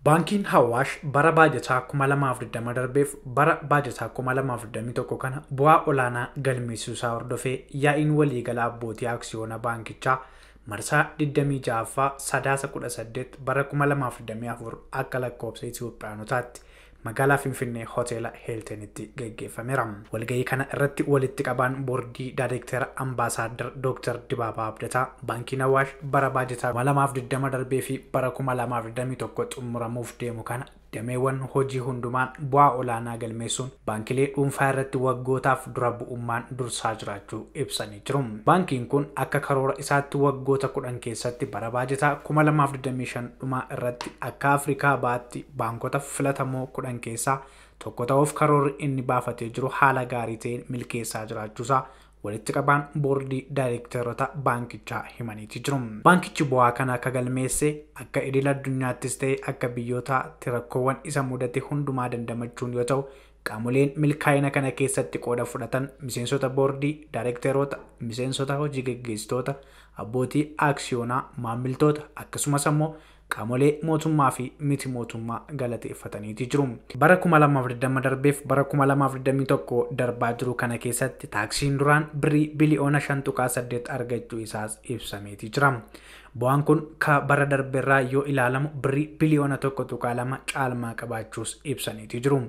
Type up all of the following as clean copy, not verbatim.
Baankiin Hawaash bara baajataa 2020 darbeef bara baajataa 2021 kana bu'aa olaanaa galmeessuu isaa hordofee yaa'iin waliigalaa abbootii aksiyoona baankichaa marsaa 26ffaa Sadaasa 18 bara 2024 akka lakkoofsa Itoophiyaanotaatti magaalaa Finfinnee hoteela Heeltenitti gaggeeffameera. Walgahii kana irratti walitti qabaan boordii daayireektara Ambaasaadar Dr. Dibaabaa Abdataa baankiin Awaash bara baajataa 2020 darbee fi bara 2021 xumuramuuf deemu kana dameewwan hojii hundumaan bu'aa olaanaa galmeessuun baankilee dhuunfaa irratti waggootaaf dura bu'ummaan dursaa jiraachuu ibsanii jiru. Baankiin kun akka karoora isaatti waggoota 10 keessatti bara baajataa 2025 dhumaa irratti akka Afrikaa Bahaatti baankota filatamoo 10 keessaa tokko ta'uuf karoorri inni baafatee jiru haala gaarii ta'een milkeessaa jiraachuusaa walitti qabaan boordii daayireektaroota baankichaa himaniiti jiru. Baankichi bu'aa kana akka galmeesse akka idil addunyaattis ta'e akka biyyootaatti rakkoowwan isa mudate hundumaa dandamachuun yoo ta'u, qaamoleen milkaa'ina kana keessatti qooda fudhatan miseensota boordii daayireektaroota, miseensota hojii gaggeessitoota, abbootii aksiyoonaa, maamiltoota akkasumas ammoo qaamolee mootummaa fi miti mootummaa galateeffataniiti jiru. Bara 2020 darbeef bara 2021 darbaa jiru kana keessatti taaksiin duraan birrii biliyoona 5.8 argachuu isaas ibsameeti jira. Bu'aan kun ka bara darbeerraa yoo ilaalamu birrii biliyoona 1.2 caalmaa qabaachuus ibsaniiti jiru.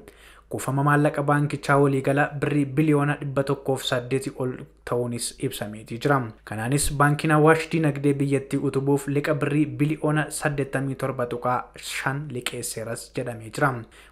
Kuufama maallaqa baankichaa waliigala birrii biliyoona 108 ol ta'uunis ibsameeti jira. Kanaanis baankiin Awaash dinagdee biyyattii utubuuf liqa birrii biliyoona 87.5 liqeesseeras jedhamee jira.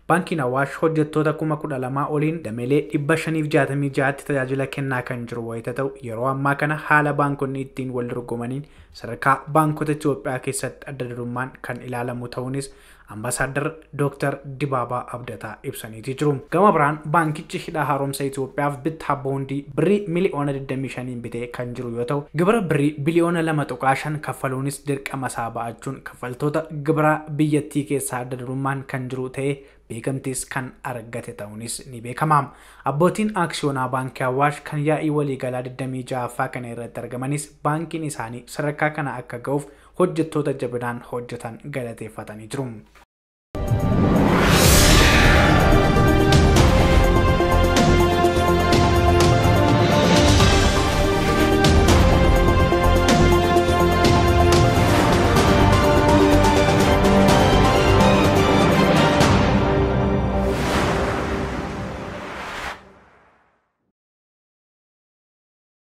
Baankiin Awaash hojjettoota 12,000 oliin dameelee 566tti tajaajila kennaa kan jiru wayita ta'u, yeroo ammaa kana haala baankonni ittiin wal dorgomaniin sadarkaa baankota Itoophiyaa keessatti adda durummaan kan ilaalamu ta'uunis Ambaasaadar Dr. Dibaabaa Abdataa ibsaniiti jiru. Gama biraan baankichi hidha haaromsa Itoophiyaaf bittaa boondii birrii miliyoona 25 bitee kan jiru yoo ta'u, gibira birrii biliyoona 2.5 kaffaluunis dirqama isaa ba'achuun kaffaltoota gibira biyyattii keessaa adda durummaan kan jiru ta'ee beekamtiis kan argate ta'uunis ni beekama. Abbootiin aksiyoonaa baankii Awaash kan yaa'ii waliigalaa 26ffaa kana irratti argamanis baankiin isaanii sadarkaa kana akka ga'uuf hojjettoota jabinaan hojjetan galateeffatanii jiru.